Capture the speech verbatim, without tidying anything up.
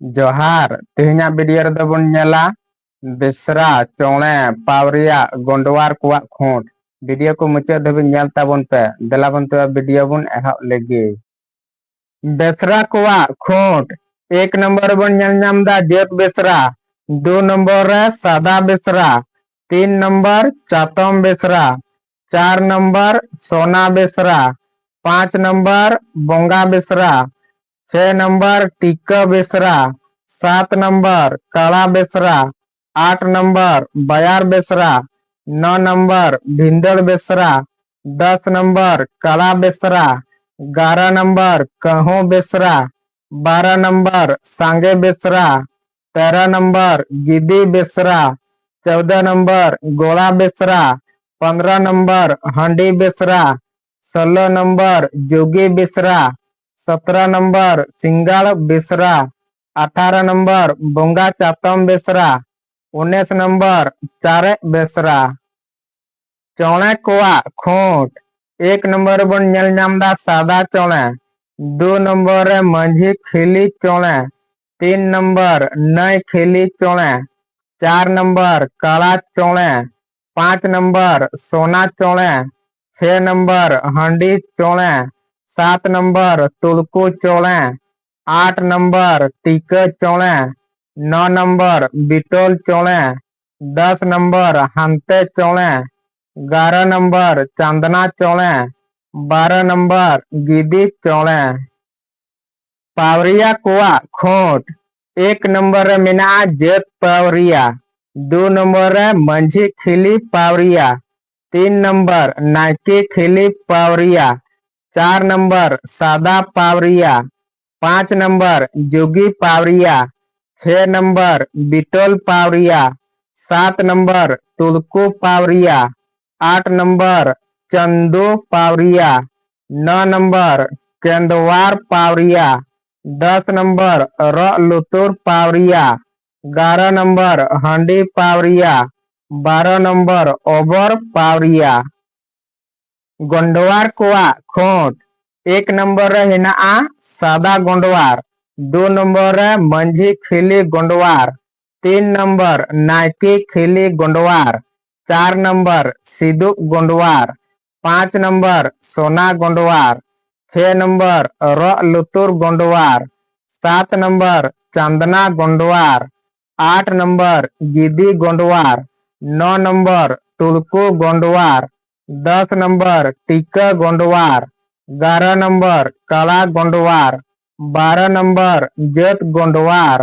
ᱡᱚᱦᱟᱨ᱾ ᱛᱮᱦᱮᱧᱟᱜ video ᱨᱮᱫᱚ ᱵᱚᱱ ᱧᱮᱞᱟ ᱵᱮᱥᱨᱟ, ᱪᱚᱬᱮ, ᱯᱟᱣᱨᱤᱭᱟ, ᱜᱚᱸᱰᱣᱟᱨ ᱠᱚᱣᱟᱜ ᱠᱷᱩᱸᱴ᱾ Video ᱠᱚ ᱢᱩᱪᱟᱹᱫ ᱫᱷᱟᱹᱵᱤᱡ ᱧᱮᱞ ᱛᱟᱵᱚᱱ ᱯᱮ᱾ ᱫᱮᱞᱟ ᱵᱚᱱ ᱛᱚᱵᱮ video ᱵᱚᱱ ᱮᱦᱚᱵ ᱞᱮᱜᱮ᱾ ᱵᱮᱥᱨᱟ ᱠᱚᱣᱟᱜ ᱠᱷᱩᱸᱴ᱾ ᱮᱠ ᱱᱚᱢᱵᱚᱨ ᱨᱮᱵᱚᱱ ᱧᱮᱞ ᱧᱟᱢ ᱮᱫᱟ ᱡᱟᱹᱛ ᱵᱮᱥᱨᱟ, ᱫᱩ ᱱᱚᱢᱵᱚᱨ ᱨᱮ ᱥᱟᱫᱟ ᱵᱮᱥᱨᱟ, ᱛᱤᱱ ᱱᱚᱢᱵᱚᱨ ᱪᱟᱛᱚᱢ ᱵᱮᱥᱨᱟ, ᱪᱟᱨ ᱱᱚᱢᱵᱚᱨ ᱥᱳᱱᱟ ᱵᱮᱥᱨᱟ, ᱯᱟᱸᱪ ᱱᱚᱢᱵᱚᱨ ᱵᱚᱸᱜᱟ ᱵᱮᱥᱨᱟ, ᱪᱷᱮ ᱱᱚᱢᱵᱚᱨ ᱴᱤᱠᱟᱹ ᱵᱮᱥᱨᱟ, ᱥᱟᱛ ᱱᱚᱢᱵᱚᱨ ᱠᱟᱲᱟ ᱵᱮᱥᱨᱟ, ᱟᱴ ᱱᱚᱢᱵᱚᱨ ᱵᱟᱭᱟᱨ ᱵᱮᱥᱨᱟ, ᱱᱚ ᱱᱚᱢᱵᱚᱨ ᱵᱷᱤᱸᱫᱟᱹᱲ ᱵᱮᱥᱨᱟ, ᱫᱚᱥ ᱱᱚᱢᱵᱚᱨ ᱠᱟᱲᱟ ᱵᱮᱥᱨᱟ, ᱜᱟᱨᱚ ᱱᱚᱢᱵᱚᱨ ᱠᱟᱹᱦᱩ ᱵᱮᱥᱨᱟ, ᱵᱟᱨᱚ ᱱᱚᱢᱵᱚᱨ ᱥᱟᱸᱜᱮ ᱵᱮᱥᱨᱟ, ᱛᱮᱨᱚ ᱱᱚᱢᱵᱚᱨ ᱜᱤᱫᱤ ᱵᱮᱥᱨᱟ, ᱪᱳᱫᱚ ᱱᱚᱢᱵᱚᱨ ᱜᱚᱲᱟ ᱵᱮᱥᱨᱟ, ᱯᱚᱱᱨᱚ ᱱᱚᱢᱵᱚᱨ ᱦᱟᱺᱰᱤ ᱵᱮᱥᱨᱟ, ᱥᱳᱞᱳ ᱱᱚᱢᱵᱚᱨ ᱡᱳᱜᱤ ᱵᱮᱥᱨᱟ, ᱥᱚᱛᱨᱚ ᱱᱚᱢᱵᱚᱨ ᱥᱤᱸᱜᱟᱲ ᱵᱮᱥᱨᱟ, ᱟᱴᱷᱟᱨᱚ ᱱᱚᱢᱵᱚᱨ ᱵᱚᱸᱜᱟ ᱪᱟᱛᱚᱢ ᱵᱮᱥᱨᱟ, ᱩᱱᱤᱥ ᱱᱚᱢᱵᱚᱨ ᱪᱟᱨᱮᱡ ᱵᱮᱥᱨᱟ᱾ ᱪᱚᱬᱮ ᱠᱚᱣᱟᱜ ᱠᱷᱩᱸᱴ᱾ ᱮᱠ ᱱᱚᱢᱵᱚᱨ ᱨᱮᱵᱚᱱ ᱧᱮᱞ ᱧᱟᱢ ᱮᱫᱟ ᱥᱟᱫᱟ ᱪᱚᱬᱮ, ᱫᱩ ᱱᱚᱢᱵᱚᱨ ᱨᱮ ᱢᱟᱹᱡᱷᱤ ᱠᱷᱤᱞᱤ ᱪᱚᱬᱮ, ᱛᱤᱱ ᱱᱚᱢᱵᱚᱨ ᱱᱟᱹᱭ ᱠᱷᱤᱞᱤ ᱪᱚᱬᱮ, ᱪᱟᱨ ᱱᱚᱢᱵᱚᱨ ᱠᱟᱲᱟ ᱪᱚᱬᱮ, ᱯᱟᱸᱪ ᱱᱚᱢᱵᱚᱨ ᱥᱳᱱᱟ ᱪᱚᱬᱮ, ᱪᱷᱮ ᱱᱚᱢᱵᱚᱨ ᱦᱟᱺᱰᱤ ᱪᱚᱬᱮ, ᱥᱟᱛ ᱱᱚᱢᱵᱚᱨ ᱛᱩᱲᱠᱩ ᱪᱚᱬᱮ, ᱟᱴ ᱱᱚᱢᱵᱚᱨ ᱴᱤᱠᱟᱹ ᱪᱚᱬᱮ, ᱱᱚ ᱱᱚᱢᱵᱚᱨ ᱵᱤᱴᱚᱞ ᱪᱚᱬᱮ, ᱫᱚᱥ ᱱᱚᱢᱵᱚᱨ ᱦᱟᱱᱛᱮ ᱪᱚᱬᱮ, ᱜᱟᱨᱚ ᱱᱚᱢᱵᱚᱨ ᱪᱟᱸᱫᱽᱱᱟ ᱪᱚᱬᱮ, ᱵᱟᱨᱚ ᱱᱚᱢᱵᱚᱨ ᱜᱤᱫᱤ ᱪᱚᱬᱮ᱾ ᱯᱟᱣᱨᱤᱭᱟ ᱠᱚᱣᱟᱜ ᱠᱷᱩᱸᱴ᱾ ᱮᱠ ᱱᱚᱢᱵᱚᱨ ᱨᱮ ᱢᱮᱱᱟᱜᱼᱟ ᱡᱟᱹᱛ ᱯᱟᱣᱨᱤᱭᱟ, ᱫᱩ ᱱᱚᱢᱵᱚᱨ ᱨᱮ ᱢᱟᱹᱡᱷᱤ ᱠᱷᱤᱞᱤ ᱯᱟᱣᱨᱤᱭᱟ, ᱛᱤᱱ ᱱᱚᱢᱵᱚᱨ ᱱᱟᱭᱠᱮ ᱠᱷᱤᱞᱤ ᱯᱟᱣᱨᱤᱭᱟ, ᱪᱟᱨ ᱱᱚᱢᱵᱚᱨ ᱥᱟᱫᱟ ᱯᱟᱣᱨᱤᱭᱟ, ᱯᱟᱸᱪ ᱱᱚᱢᱵᱚᱨ ᱡᱳᱜᱤ ᱯᱟᱣᱨᱤᱭᱟ, ᱪᱷᱮ ᱱᱚᱢᱵᱚᱨ ᱵᱤᱴᱚᱞ ᱯᱟᱣᱨᱤᱭᱟ, ᱥᱟᱛ ᱱᱚᱢᱵᱚᱨ ᱛᱩᱲᱠᱩ ᱯᱟᱣᱨᱤᱭᱟ, ᱟᱴ ᱱᱚᱢᱵᱚᱨ ᱪᱟᱱᱫᱩ ᱯᱟᱣᱨᱤᱭᱟ, ᱱᱚ ᱱᱚᱢᱵᱚᱨ ᱠᱮᱸᱫᱣᱟᱨ ᱯᱟᱣᱨᱤᱭᱟ, ᱫᱚᱥ ᱱᱚᱢᱵᱚᱨ ᱨᱚᱜ ᱞᱩᱛᱩᱨ ᱯᱟᱣᱨᱤᱭᱟ, ᱜᱟᱨᱚ ᱱᱚᱢᱵᱚᱨ ᱦᱟᱺᱰᱤ ᱯᱟᱣᱨᱤᱭᱟ, ᱵᱟᱨᱚ ᱱᱚᱢᱵᱚᱨ ᱚᱵᱚᱨ ᱯᱟᱣᱨᱤᱭᱟ᱾ ᱜᱚᱸᱰᱣᱟᱨ ᱠᱚᱣᱟᱜ ᱠᱷᱩᱸᱴ᱾ ᱮᱠ ᱱᱚᱢᱵᱚᱨ ᱨᱮ ᱦᱮᱱᱟᱜᱼᱟ ᱥᱟᱫᱟ ᱜᱚᱸᱰᱣᱟᱨ, ᱫᱩ ᱱᱚᱢᱵᱚᱨ ᱨᱮ ᱢᱟᱹᱡᱷᱤ ᱠᱷᱤᱞᱤ ᱜᱚᱸᱰᱣᱟᱨ, ᱛᱤᱱ ᱱᱚᱢᱵᱚᱨ ᱱᱟᱭᱠᱮ ᱠᱷᱤᱞᱤ ᱜᱚᱸᱰᱣᱟᱨ, ᱪᱟᱨ ᱱᱚᱢᱵᱚᱨ ᱥᱤᱫᱩᱯ ᱜᱚᱸᱰᱣᱟᱨ, ᱯᱟᱸᱪ ᱱᱚᱢᱵᱚᱨ ᱥᱳᱱᱟ ᱜᱚᱸᱰᱣᱟᱨ, ᱪᱷᱮ ᱱᱚᱢᱵᱚᱨ ᱨᱚᱜ ᱞᱩᱛᱩᱨ ᱜᱚᱸᱰᱣᱟᱨ, ᱥᱟᱛ ᱱᱚᱢᱵᱚᱨ ᱪᱟᱸᱫᱱᱟ ᱜᱚᱸᱰᱣᱟᱨ, ᱟᱴ ᱱᱚᱢᱵᱚᱨ ᱜᱤᱫᱤ ᱜᱚᱸᱰᱣᱟᱨ, ᱱᱚ ᱱᱚᱢᱵᱚᱨ ᱛᱩᱲᱠᱩ ᱜᱚᱸᱰᱣᱟᱨ, ᱫᱚᱥ ᱱᱚᱢᱵᱚᱨ ᱴᱤᱠᱟᱹ ᱜᱚᱸᱰᱣᱟᱨ, ᱮᱜᱟᱨᱚ ᱱᱚᱢᱵᱚᱨ ᱠᱟᱲᱟ ᱜᱚᱸᱰᱣᱟᱨ, ᱵᱟᱨᱚ ᱱᱚᱢᱵᱚᱨ ᱡᱟᱹᱛ ᱜᱚᱸᱰᱣᱟᱨ᱾